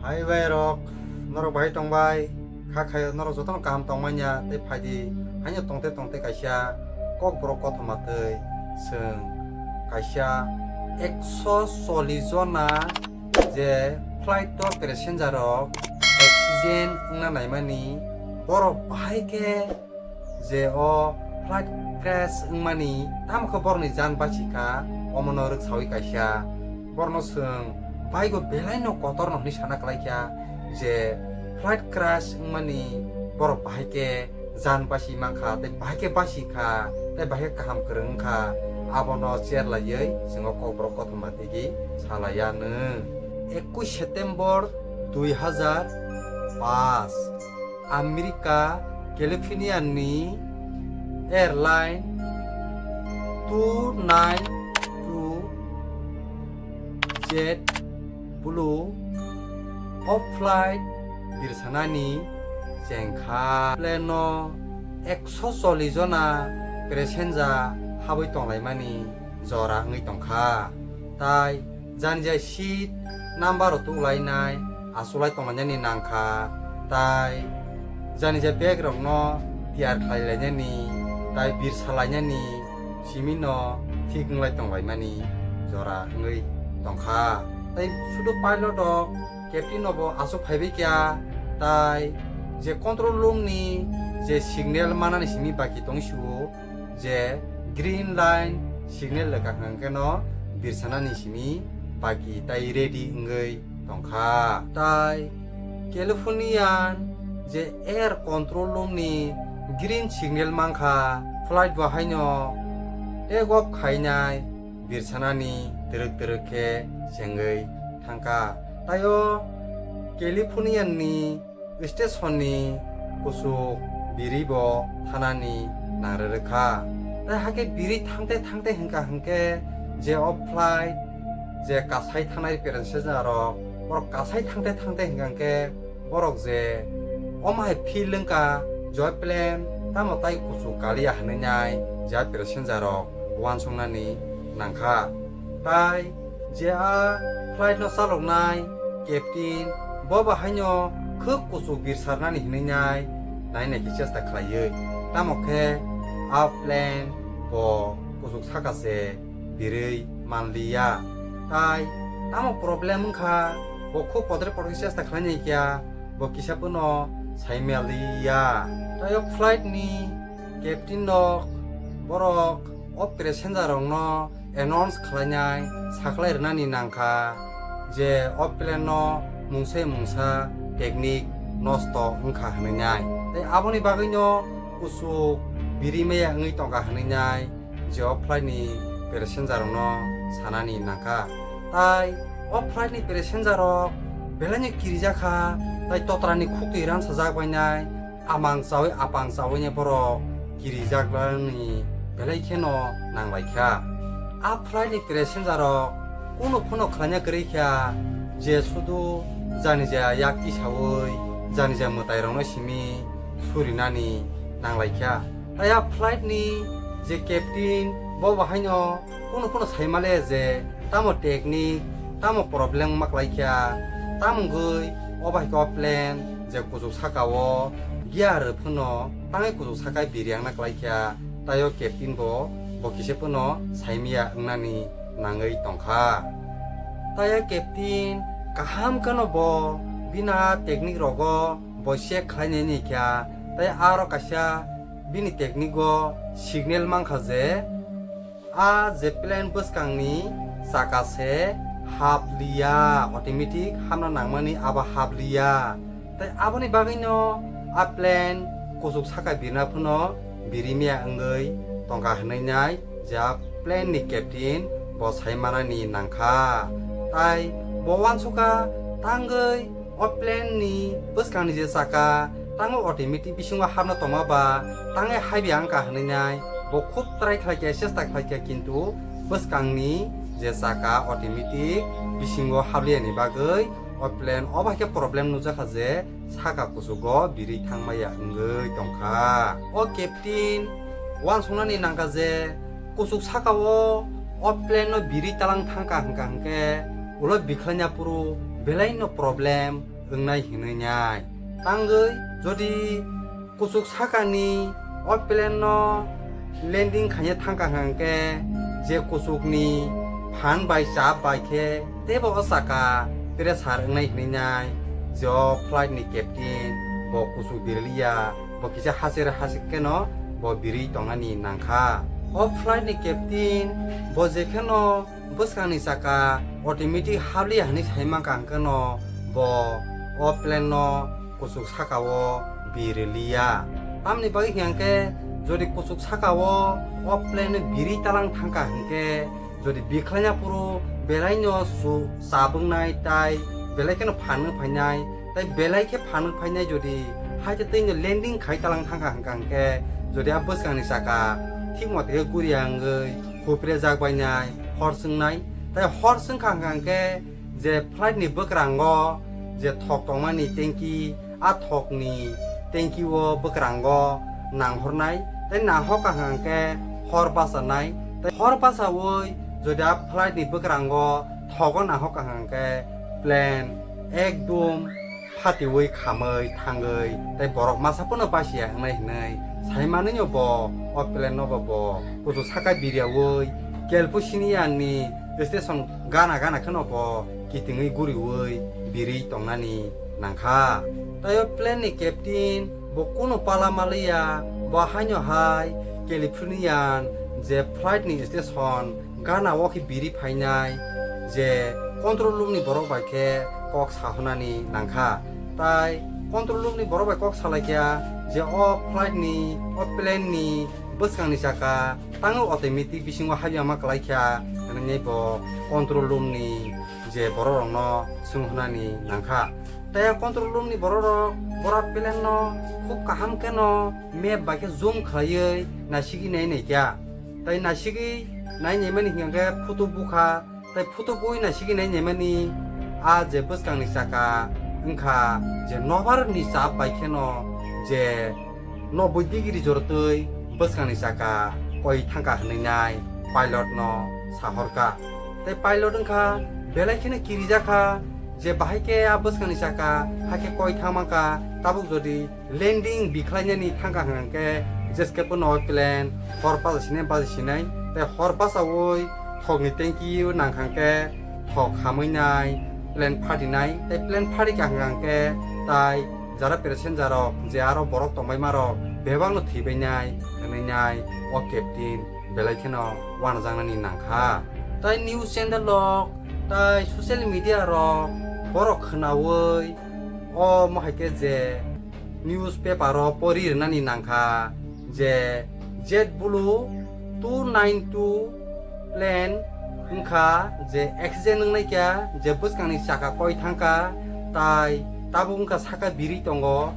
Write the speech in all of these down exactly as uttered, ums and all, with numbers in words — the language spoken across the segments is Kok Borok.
Hai bai rok, norok bai tong bai, kha khayo norok jotono kaham tong manya tei phaidi haino tongte tongte kaisa kokborok kothoma tei chwng kaisa ekso chollish jona je flight o passenger rok accident wngna naimani borok bahai khe je o flight crash wngmani tamo khe borokni jan bachikha, omono rwksawi kaisa borokno chwng baigo belaino kotorno hwnwi sana klaikha je flight crash wngmani borok bahai khe jan basi mankha tei bahai khe basikha tei bahai khe kaham kwrwng wngkha, abono cherlaiwi chwng o kokborok kothoma tigi salaiya nwng. Ekwis September dui hazar paanch. America, California ni airline two nine two Jet Blue o flight birsanani chengkha. Plane no ekso chollish jona passenger habwi tonglaimani jora wngwi tongkha. Tai jani jai seat number rok tuklainai, achuklai tonglainani nangkha, tai jani jai bag rokno tiyar khlai lainani, tai birsa lainani simi no thik wnglai tonglaimani jora wngwi tongkha. Tai sudu pilot rok, captain no bo achuk phaibai kya, tai je control room ni je signal manani simi baki tong sio, je green line signal lekha hwnkhe no birsanani simi baki tai ready wngwi tongkha. Tai Californian je air control room ni green signal mankha, flight bo haino take off khainai birsanani twrwk twrwk khe chengwi thangkha. Tai o Californian ni station ni kuchuk biri bo thanani nangrwrwkha. Tai hakhe biri thangte thangte hwnkha hwnkhe je o flight je kasai thanai passenger rok, borok kasai thangte thangte hwnkha hwnkhe borok je omo hai feel wngkha je o plane tamo tai kuchuk kaliya hwnwi nai je a passenger rok uansuknani nangkha. Tai je a flight no chaloknai captain bo bo haino khwk kuchuk birsarnani hinwi nai nainai khe chesta khlaiwi, tamo khe a plane bo kuchuk saka se birwi manliya. Tai tamo problem wngkha, bo khwk podre podre chesta khlainai kya, bo kisa phano saimaliya. Tai o flight ni captain rok borok o passenger rokno announce khlainai, sakhlai rwnani nangkha je o plane no mungsa mungsa technique nosto wngkha hwnwi nai. Tai aboni bagwino kuchuk biri maya wngwi tongkha hwnwi nai je o flight ni passenger rokno sanani nangkha. Tai o flight ni passenger rok belaino kirijakha, tai totrani khukti ransajak bainai, amang chawi apang chawi ni borok kirijaknani belai kheno nanglaikha. A flight ni passenger rok kunu phano khlaina kwrwi kha je sudu jani ja yak tisawi jani ja mwtai rokno simi surinani nanglaikha. Tai a flight ni je captain bo bo haino kunu kunu saimale je tamo technique, tamo problem ma klaikha, tamo wngwi o bai khe o plane je kuchuk saka o gear rw phano tangwi kuchuk saka biriang na klaikha, tai o captain bo bo kisa phano saimaya wngnani nangwi tongkha. Tai o captain kaham kheno bo bini a technique rogo bo check khlainani kha, tai aro kaisa bini technique o signal mankha je a je plane bwskangni chaka se hap liya, automatic hamna nangmani abo hap liya. Tai aboni bagwino a plane kuchuk saka birna phano biri maya wngwi tongkha hwnwi nai je a plane ni captain bo sai manani nangkha. Tai bo uansukha tangwi o plane ni bwskangni je chaka tangwi automatic bisingo hapna tongma ba tangwi haibi wngkha hwnwi nai bo khub try khlaikha, chesta khlaikha, kintu bwskangni je chaka automatic bisingo habliyani bagwi o plane o bai khe problem nukjakha je saka kuchugo birwi thangmaya wngwi tongkha. O captain uansuknani nangkha je kuchuk saka o, o plane no birwi talang thangkha hwnkha hwnkhe ulo bikhlaina phuru belai no problem wngnai hinwi nai. Tangwi jodi kuchuk sakani o plane no landing khaina thangkha hwnkhe je kuchukni phan bai chap bai khe teibo o chaka pressure wngnai hinwi nai je o flight ni captain bo kuchuk birliya bo kisa hacher hacher kheno bo birwi tongnani nangkha. O flight ni captain bo jekheno bwskangni chaka automatic habliya hinwi sai mankha hwnkhe no bo o plane no kuchuk saka o biriliya. Tamni bagwi hwnkhe jodi kuchuk saka o o plane no biri talang thangkha hwnkhe jodi bikhlaina phuru belai no su chabwngnai tai belai kheno phan wng phainai tai belai khe phan wng phainai jodi haite twi no landing khai talang thangkha hwnkha hwnkhe jodi a bwskangni chaka thik mote khe guriya wngwi huprejak bainai hor chwngnai tai hor chwngkha hwnkha hwnkhe je flight ni bwkrango je thok tongmani tanki, a thokni tanki o bwkrango nanghornai tei nanghokha hwnkha hwnkhe hor bachanai tei hor bachaui jodi a flight ni bwkrango thogo nanghokha hwnkha hwnkhe plane ekdum phatiui khamui thangwi tei borok masa phano basiya wngnai hinwi sai manwino bo o plane no bo bo kuchuk saka biriyaui kelpu siniya ni station gana gana kheno bo kitingwi guriui birwi tongnani nangkha. Tai o plane ni captain bo kunu pala maliya, bo haino hai Californian je flight ni station gana o khe biri phainai je control room ni borok bai khe kok sahornani nangkha. Tai control room ni borok bai kok salaikha je o flight ni, o plane ni bwskangni chaka tango automatic bisingo habya ma kwlaikha hwnwi bo control room ni je borok rokno swnghornani nangkha. Tai control room ni borok rok bora plane no khub kaham kheno map bai khe zoom khlaiwi nasigwi nai naikha. Tai nasigwi nai naimani hwnkhe photo bukha. Tai photo bui nasigwi nai naimani a je bwskangni chaka wngkha je nobar ni chap bai kheno je noboi degree jorotwi bwskangni chaka koi thangkha hwnwi nai pilot no sahorkha. Tai pilot wngkha belai kheno kirijakha je bahai khe a bwskangni chaka hakhe koi thangmankha, tabuk jodi landing bikhlainani thangkha hwnkhe jeskhe phano plane hor baja sinai baja sinai tei hor bachaui thokni tanki o nangkha hwnkhe thok hamwi nai plane phatinai tei plane phatikha hwnkhe tai jara passenger rok je aro borok tongbaima rok bebak no thwibainai hwnwi nai o captain belai kheno uanajaknani nangkha. Tai news channel rok tai social media rok borok khwnaui o mohai khe je newspaper o pori rwnani nangkha je JetBlue two nine two plane wngkha je accident wngnaikha je bwskangni chaka koi thangkha tai tabuk wngkha saka birwi tongo.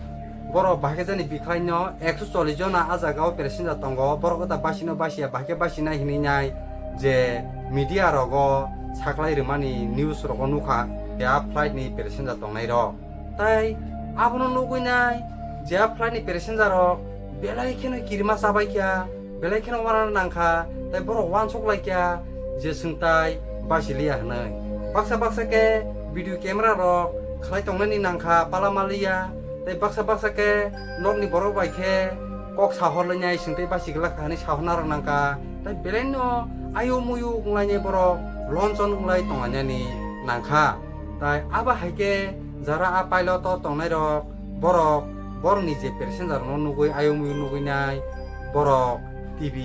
Borok bahai khe jani bikhlaino ekso chollish jona a jaga o passenger tongo, borok wngkha basino basiya bahai khe basinai hinwi nai je media rogo saklai rwmani news rogo nukha je a flight ni passenger tongnai rok. Tai abono nugwi nai je a flight ni passenger rok belai kheno kirima chabaikha, belai kheno uanana nangkha, tai borok uansuk laikha je chwng tai basi liya hwnwi. Baksa baksa khe video camera rok khlai tongnani nangkha pala maliya, tai baksa baksa khe nokni borok bai khe kok sahor lainai chwng tai basi glak kha hwnwi sahorna rok nangkha, tai belai no ayu muyu wnglainai borok lonchon wnglai tonglainani nangkha. Tai abo hai khe jara a pilot o tongnai rok borok borokni je passenger no nugwi ayung muyung nugwi nai borok T V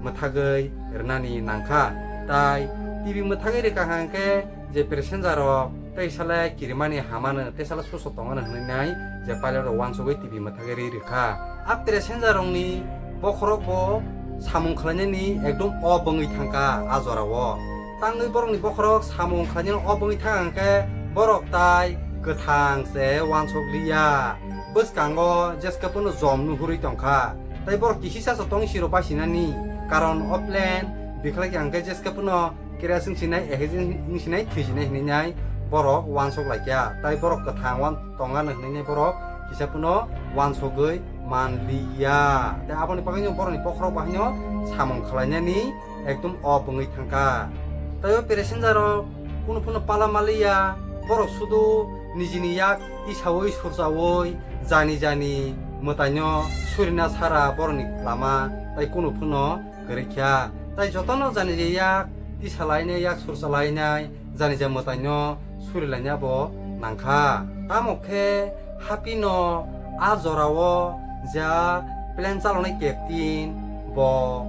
mwthagwi rwnani nangkha. Tai T V mwthagwi rwkha hwnkhe je passenger rok tei sale kirimani hamano tei sale suso tongmani hwnwi nai je pilot rok uansugwi T V mwthagwi rwi rwkha. A passenger rokni bokhorok bo samung khlainani ekdom o bwngwi thangkha a jorao. Tangwi borokni bokhorok samung khlainani o bwngwi thang hwnkhe borok tai kwthang se uansuk liya. Bwskango jeske phano jom nuhurwi tongkha. Tai borok kisisa se tong siro basinani. Karon o plane bikhlai khe hwnkhe jeske phano kerosene sinai, ehejin sinai, thwijinai hinwi nai borok uansuk laikha. Tai borok kwthang uan tongano hinwi nai borok kisa phano uansugwi manliya. Tai aboni bagwino borokni bokhorok bahaino samung khlainani ekdom o bwngwi thangkha. Tai o passenger rok kunu phano pala maliya, Borok sudu nijini yak tisaui surchaui jani jani mwtaino surina sara borokni lama tai kunu phano kwrwi kha. Tai jotono jani je yak tisalainai, yak surchalainai, jani je mwtaino surilaina bo nangkha. Tamo khe hapino a jorao je a plane chaloknai captain bo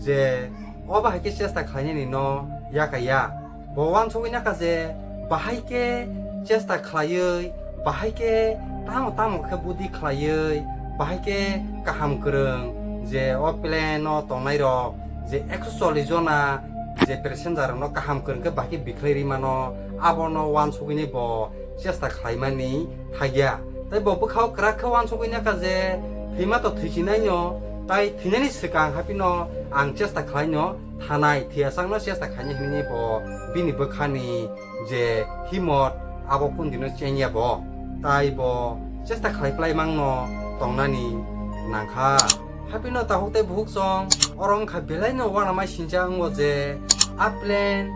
je o bahai khe chesta khlainani no yakaya. Bo uansugwi nakha je bahai khe chesta khlaiwi, bahai khe tamo tamo khe budi khlaiwi, bahai khe kaham kwrwng je o plane o tongnai rok je ekso chollish jona je passenger rokno kaham kwrwng khe bahai khe bikhlai rwi mano, abono uansugwini bo chesta khlaimani thagya. Tai bo bwkhao kwrak khe uansugwi nakha je thwima to thwichinai no, tai thwinani swkang haphino ang chesta khlaino thanai, thwiyasakno chesta khainai hinwi bo bini bwkhani je himot abo kundino chengya bo, tai bo chesta khlai plai mangno tongnani nangkha. Haphino takhuk tei bukhuk chwng oro wngkha belaino uanama sincha wngo je a plane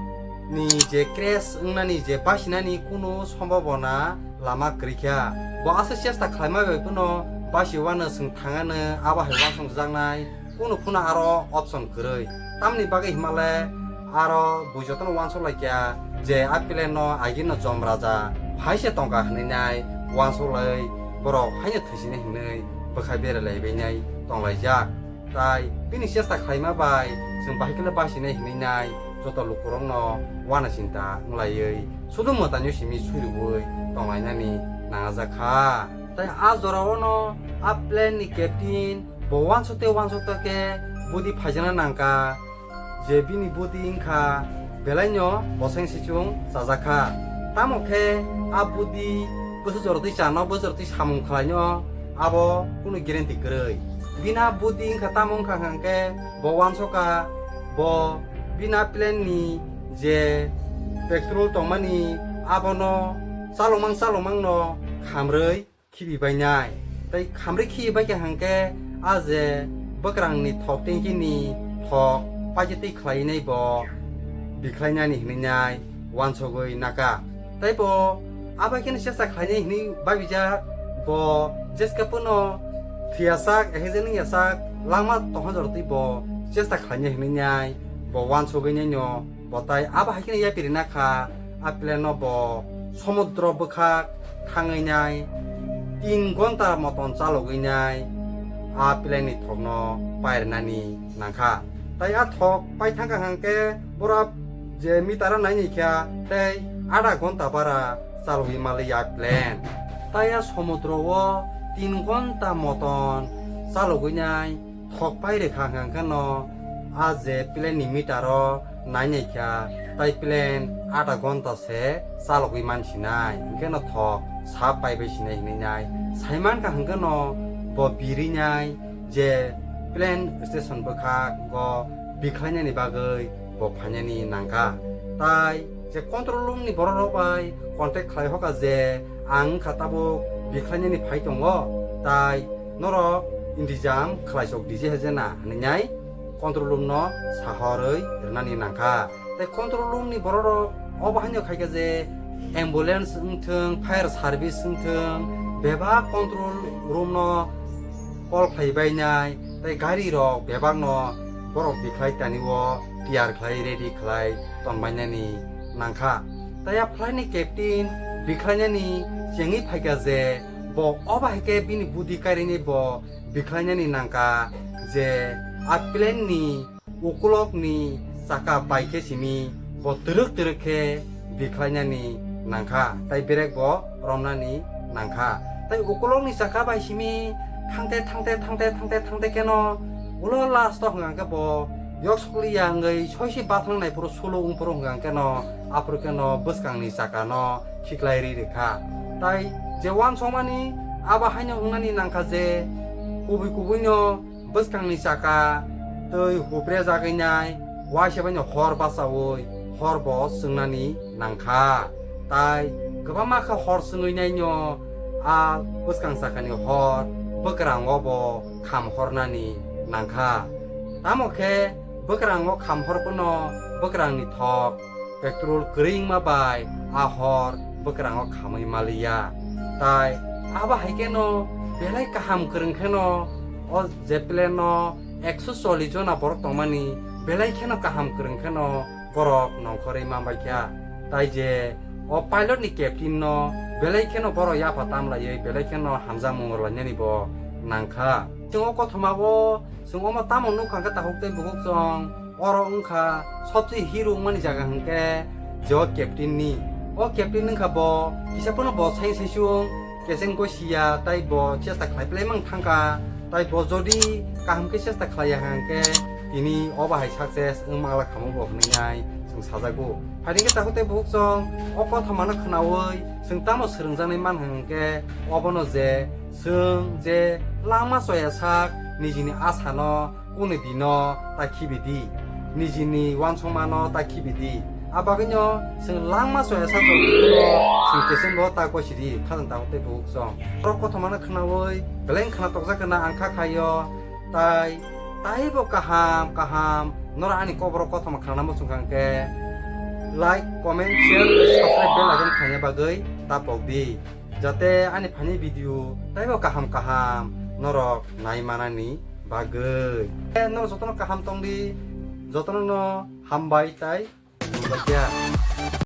ni je crash wngnani je basinani kunu sombobona lama kwrwi kha. Bo aswk chesta khlaima bai phano basi uanw chwng thangano abo hai uansukjaknai. Kunu phano aro option kwrwi. Tamni bagwi himale aro bui jotono uansuk lai kha je a plane no agini no Jom Raja phai se tongkha hinwi nai uansuk lai borok haino thwisinai hinwi bwkhai bere lai bai nai tong lai jak. Tai bini chesta khlaima bai chwng bahai khe le basinai hinwi nai joto lukurok no uana chinta wng laiwi sudu mwtaino simi suriui tong lainani nangajak kha. Tai a jora o no a plane ni captain bo uansukte uansukte khe budi phaijakna nangkha, je bini budi wngkha belaino boseng sichung chajakha. Tamo khe a budi bwsajorotwi chano, bwsajorotwi samung khlaino abo kunu guarantee kwrwi. Bini a budi wngkha tamo wngkha hwnkhe bo uansukha, bo bini a plane ni je petrol tongmani abono chalokmang chalokmangno khamrwi khibi bainai. Tai khamrwi khibi baikha hwnkhe a je bwkrangni thok tengkini thok paitwi twi khlainai bo bikhlainani hinwi nai uansugwi naka. Tai bo abai kheno chesta khlainai hinwi babijak, bo jeska phano thwiyasak, ehejeni yasak langma tongha jorotwi bo chesta khlainai hinwi nai bo uansugwi naino. Bo tai abo hai kheno yapiri nakha, a plane no bo somudro bwkhak thangwi nai, tin gonta moton chalogwi nai, a plane ni thokno pairwnani nangkha. Tai a thok pai thangkha hwnkhe bora je meter o nainai kha tei adha gonta bara chalogwi maliya plane. Tai a somudro o tin gonta moton chalogwi nai thok pai rwkha hwnkha hwnkhe no a je plane ni meter o nainai kha, tai plane adha gonta se chalogwi mansinai, hwnkhe no thok sap pai bai sinai hinwi nai. Saimankha hwnkhe no bo birwi nai je plane station bwkhak go bikhlainani bagwi bo phainani nangkha. Tai je control room ni borok rok bai contact khlai hoka je ang wngkha tabuk bikhlainani phai tongo, tai norok intijam khlaisok dije hejena hinwi nai control room no sahorwi rwnani nangkha. Tai control room ni borok rok obo haino khaikha je ambulance wngthwng, fire service wngthwng, bebak control room no call khlai bainai, tai gari rok bebak no borok bikhlai tani o tiyar khlai ready khlai tongbainani nangkha. Tai a flight ni captain bikhlainani chengwi phaikha je bo obo hai khe bini budi kairini bo bikhlainani nangkha je a plane ni ukulok ni chaka bai khe simi bo twrwk twrwk khe bikhlainani nangkha, tai berek bo romnani nangkha. Tai ukulok ni chaka bai simi thangte thangte thangte thangte thangte kheno ulo last o hwnkha khe bo yok sokliya wngwi soisi bathang nai phuru suluk wng phuru hwnkha khe no aphuru khe no bwskang ni chaka no khiklai ri rwkha. Tai je uansukmani abo haino wngnani nangkha je kubui kubui no bwskangni chaka twi huprejagwi nai, uaisa baino hor bachaui hor bo chwngnani nangkha. Tai kwbangma khe hor chwngwi naino a bwskang chakani hor bwkrango bo kham hornani nangkha. Tamo khe bwkrango kham hor phano bwkrangni thok petrol kwrwi wngma bai a hor bwkrango khamwi maliya. Tai abo hai kheno belai kaham kwrwng kheno o je plan no ekso chollish jona borok tongmani belai kheno kaham kwrwng kheno borok nongkhorwi manbaikha. Tai je o pilot ni captain no belai kheno borok yapha tamlaiwi belai kheno hamjakmung rwlainani bo nangkha. Chwng o kothoma o chwng omo tamo nukha khe takhuk tei bukhuk chwng oro wngkha sobse hero wngmani jaga hwnkhe je o captain ni. O captain wngkha bo kisa phano bo sai sai chwng keseng ko siya tai bo chesta khlai plai mang thangkha. Tai bo jodi kaham khe chesta khlaiya hwnkhe tini o bahai success wngma la khamu bo hwnwi nai chwng sajago. Phaidi khe takhuk tei bukhuk chwng o kothoma no khwnawi chwng tamo swrwngjaknai man hwnkhe obono je chwng je langma choya sak nijini asa no kunu dino ta khibi di, nijini wansongma no ta khibi di. A bagwino chwng langma choya sak chwng keseng bo ta kosi di khajang takhuk tei bukhuk chwng. Borok kothoma no khwnawi beleng khwna tokjak khwna ang kha khaio. Tai taibo kaham kaham norok ani koborok kothoma khwnana muchung kha hwnkhe like, comment, share tei subscribe bell icon khaina bagwi ta pok di, jate ani phaini video taibo kaham kaham norok nai manani bagwi. Norok jotono kaham tong di, jotono no hambai tai nukjakya.